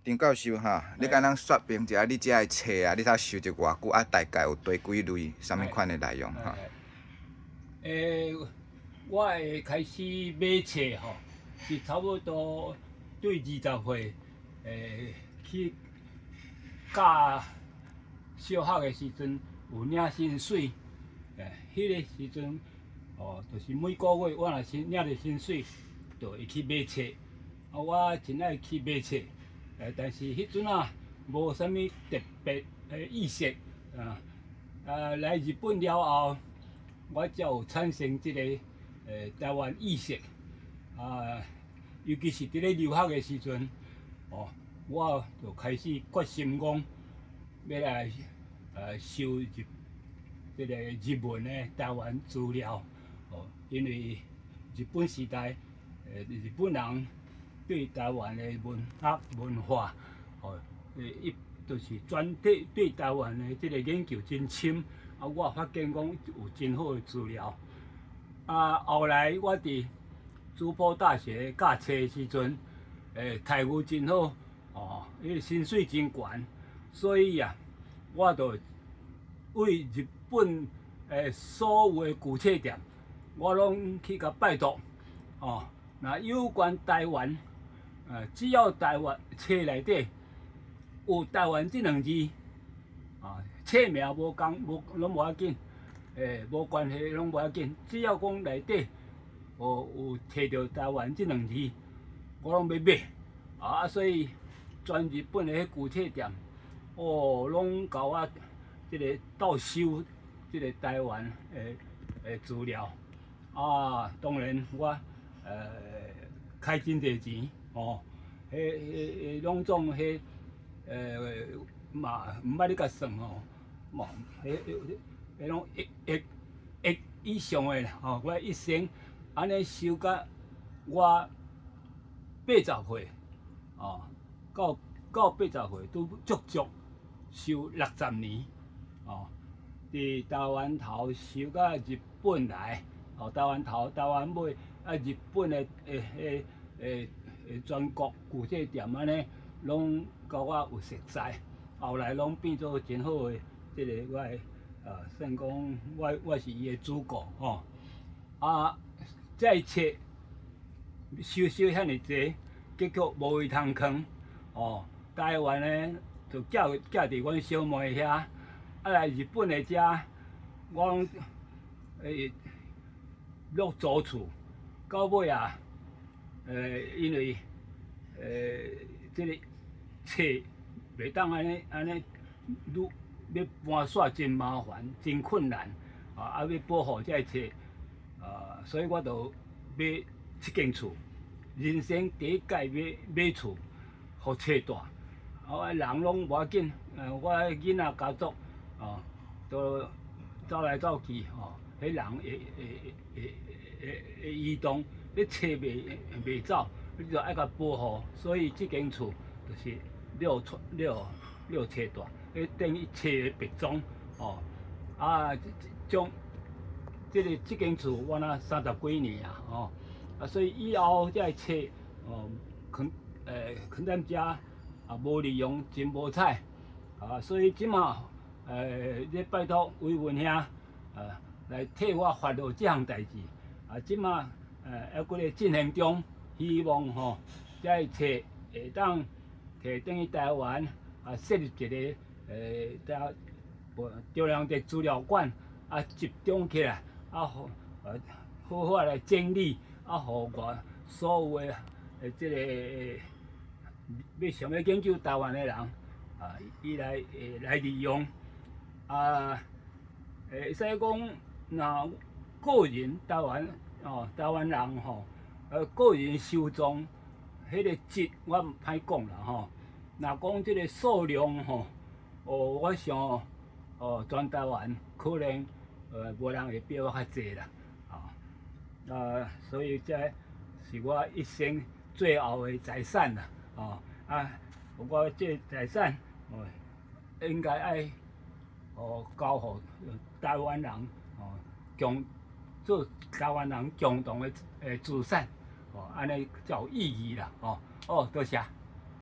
張教授吼，你敢通說明一下你這个冊啊，你頭收集偌久啊？大概有佗幾類，啥物款的內容吼？我會開始買冊吼，是差不多對20歲，去教小學的時陣有領薪水，彼个時陣哦，就是每個月我若是領著薪水，就會去買冊。啊，我真愛去買冊，但是彼陣啊，無啥物特別的意識啊。來日本了後，我才有產生這個台灣意識。啊，尤其是佇咧留學的時陣，哦，我就開始決心講，欲來收集這个日文的台灣資料。哦，因為日本時代，日本人對台灣的文學文化，哦，伊就是專對對台灣的這个研究真深。啊，我發現講有真好的資料。啊，後來我佇筑波大學教冊的時陣，待遇真好，哦，伊个薪水真懸，所以啊，我就為日本所有的舊冊店，我攏去共拜託，哦，若有關台灣，只要台灣冊內底有台灣這兩字，啊，冊名無仝無攏無要緊，無關係攏無要緊，只要講內底哦有提著台灣這兩字，我攏欲買，啊，所以全日本的彼舊冊店，哦，攏共我這个鬥收這个台灣的資料，啊，當然我開真濟錢，哦，彼彼彼攏總彼嘛毋捌咧共算吼，嘛，彼彼彼攏億億億以上的啦，吼，我一生按呢收甲我80歲，哦，到80歲拄足足收60年，哦，佇台灣頭收到日本來，哦，台灣頭、台灣尾，啊，日本的欸欸欸全國舊冊店按呢，攏共我有熟似，後來攏變做真好的這个我的，算講我是伊的主顧吼。啊，這个冊收收遐爾濟，結果無位通囥，哦，台灣的就寄寄佇阮小妹遐，啊來日本的遮，我攏落租厝，到尾啊，因為這个冊袂當按呢按呢，愈欲搬徙真麻煩，真困難，啊欲保護這个冊，啊，所以我就買這間厝，人生第一擺買買厝，予冊蹛，啊，人攏無要緊，我囡仔家族，哦，都走來走去，吼，彼人會會會會會移動，你冊袂袂走，你就愛共保護，所以這間厝就是了出了了冊蹛，彼等於冊的別莊，哦，啊，將這个這間厝我若30幾年啊，吼，啊，所以以後這个冊，哦，囥囥踮遮也無利用，真無彩，啊，所以這馬咧拜託偉文兄，來替我發落這項代誌，啊，這馬猶閣咧進行中，希望吼這个冊會當提轉去台灣，啊，設立一个台張良埕資料館，啊，集中起來，啊，予好好來整理，啊，予我所有的這个欲想欲研究台灣的人，啊，伊來會來利用，啊，會使講，若個人台灣哦，台灣人吼，個人收藏，彼个質我毋歹講啦吼。若講這个數量吼，哦，我想哦，全台灣可能無人會比我較濟啦，啊，啊，所以這是我一生最後的財產啦，哦，啊，我這財產哦，應該愛哦交予台灣人哦，共做台灣人共同的資產，哦，按呢才有意義啦，哦，哦，多謝。